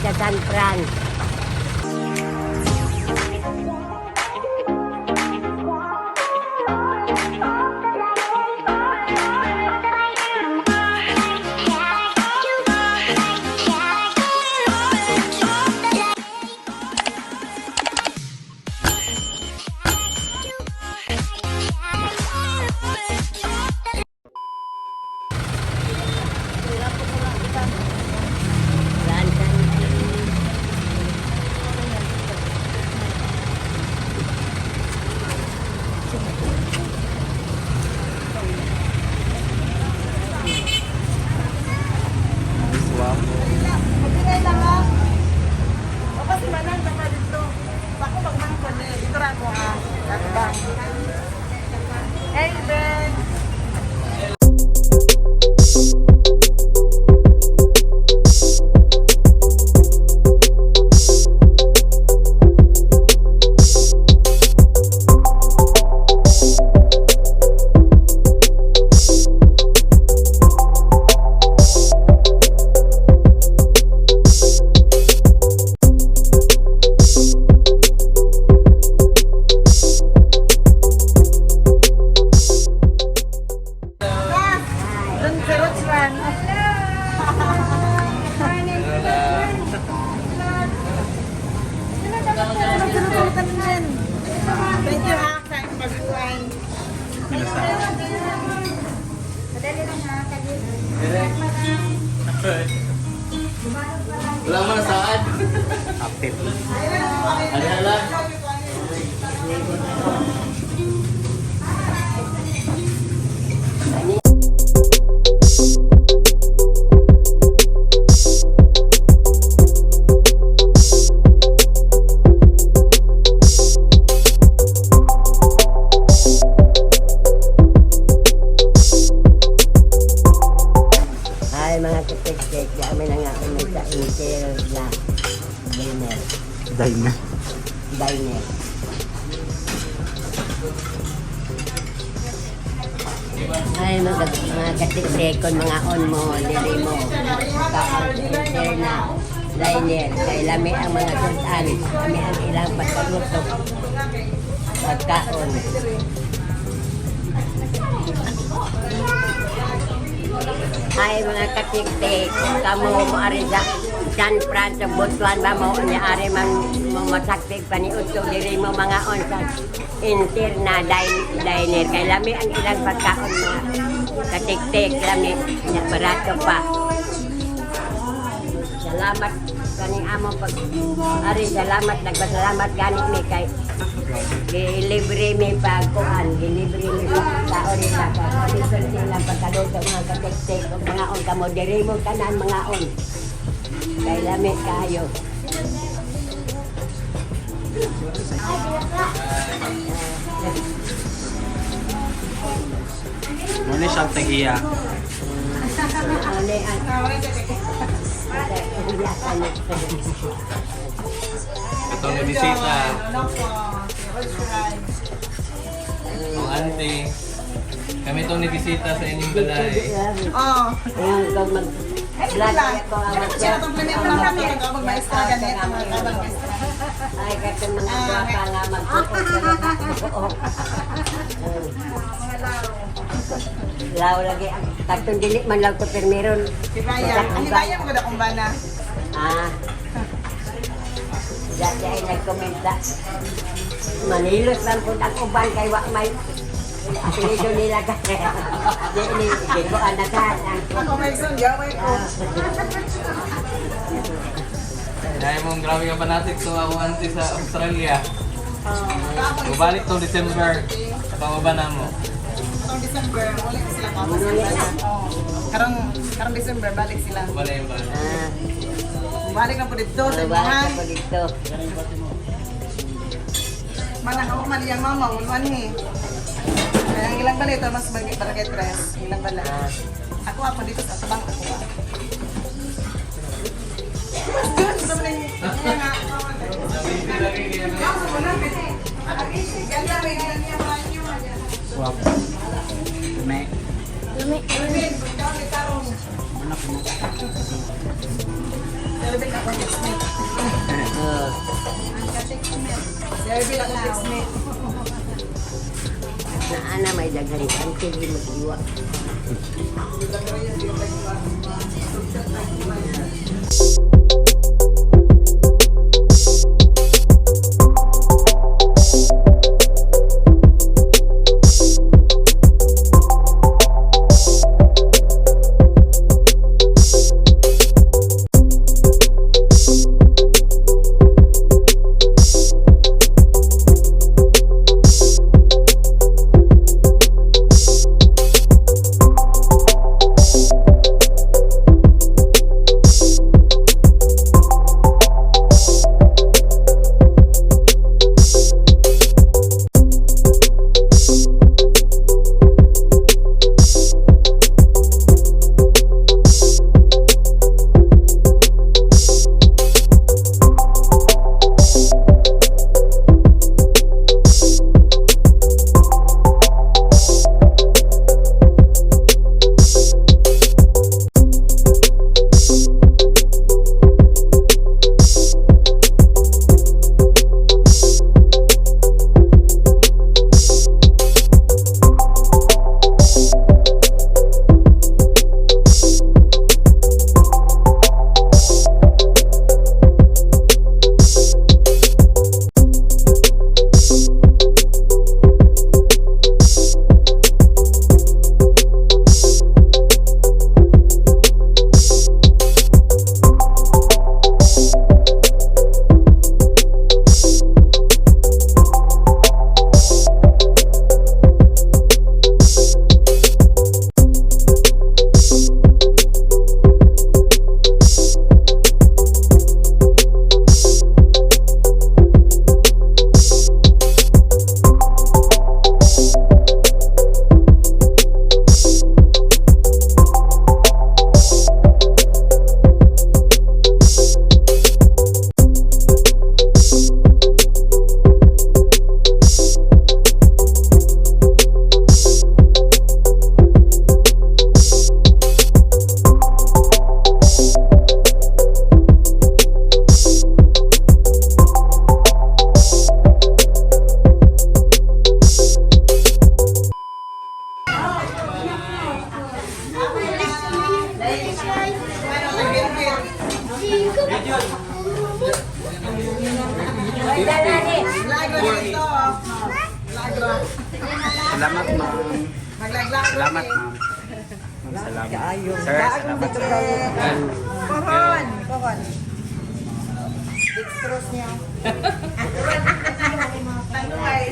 sa San Fran. San Magbigay lang ha. O kasi manang baka dito. Bako magmangkon eh. Dito ra mo ha. Takbang. Hey Ben. Dun sa Rochran. Thank you ha. Sa pagbuhay. Wala mo na saan. Active. Ano lang? Ay, mga katiktik, kami na nga kami sa interior na dinner. Dahil na. Diner. Ay, mga katiktik, kung mga on mo, diri mo, kaon sa interior na diner. Kay lami ang mga sudan, kami ang ilang pagkaluto, pagkaon. Ay, mga katiktik, kamo mo ari sa San Fran sa Butuan ba mo niya ari man mo masaktik pa ni Utso diri mo mga on sa interna diner kay lami ang ilang pagkaon, mga katiktik, lami nya, barato pa. Salamat kaning among pag ari, salamat, nagpasalamat gani mi kay gilibre mi pagkuan, gilibre mi pagkaon nila, kay silang pagkaluto, mga katiktik, ug mga on kamo diri mo tanan mga on kay lami kayo. Muna siyang tagiya. Uli ang Itong nabisita. Ano po? Si Rochran. Ang auntie. Kami itong nabisita sa inyong balay. Oh. Ayun, kung mag Ay, vlog wala. ako ang Siya siya itong planet lang kami. Nag-abag maestra ganit. Ang mga kabang maestra. Ay, kasi mga gwapa nga magtuo. Mga lao. Law lagi. Katong dili man lang ko permiron. Si Raya. Ang Raya mo gada kung bana. Ah. Dati ay nagkomenta. Manilos lang po ang uban kay wa may apelyido nila kasi. Di ni di ko anakan. Ako may son, gawin ko. Dahil mong grabe ka fanatic to ako auntie sa Australia. Bubalik tong December. Pababa na mo. Itong December, wala na sila kapos. Oh. Karong karong December balik sila. Bumalik yung balay. Ah, Balik na po dito sa balik imuhan. ako dito. Manang ako mali ang mama, ulwan he. Kaya ang ilang balay ito, mas bagay barangay tres, ilang balay. Ako ako dito sa tabang ako. Mas good sa mga nga. Swap. May. Ano ko mo? Alvin akong textmate. Oh. Si Alvin akong textmate. Na ana may daghan kante di magdiwa. Ay, dala ni. Lagro dito. Lagro. Salamat, ma'am. Maglaglag. Salamat, ma'am. Ma'am, salamat. Sir, salamat, sir. Pohon. Pohon. Dextrose niya. Tanuay.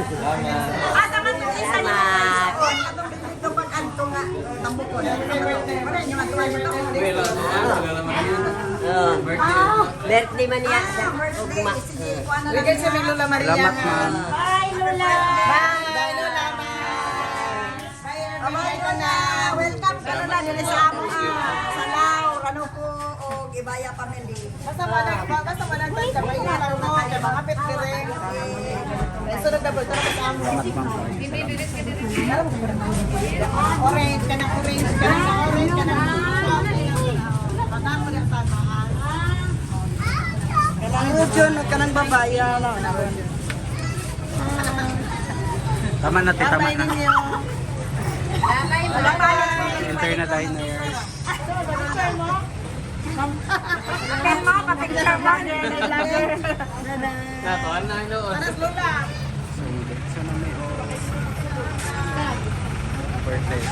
Salamat. Ah, tama to isa niya. Salamat. Atong dito pag-anto nga tambukon. Wala niya matuwa mo to. Wala naman. Oh. Birthday. Birthday man niya sa Ah, birthday. ugma. Sige, kuha na lang. Bigay sa may Lola Maria. Salamat, ma'am. Bye, Lola. Bye, Lola. Bye, Bye, Lola. Welcome ka, Lola, dili sa amo. Sa Lao, Ranuko, o Gibaya family. Basta wala, basta wala tayo. May lang mo, kay mga pet dire. Ay, sunod na ba? Tara sa amo. Salamat, ma'am. Orange, kanang orange, kanang sa orange, kanang Patako na sa mga. Kanang Rujon, kanang babaya. Tama na, te, tama Bye na. ninyo. Bye. Enter na tayo, nurse. Natuan na noon. Anas Lola. So, so na may oras. Birthday.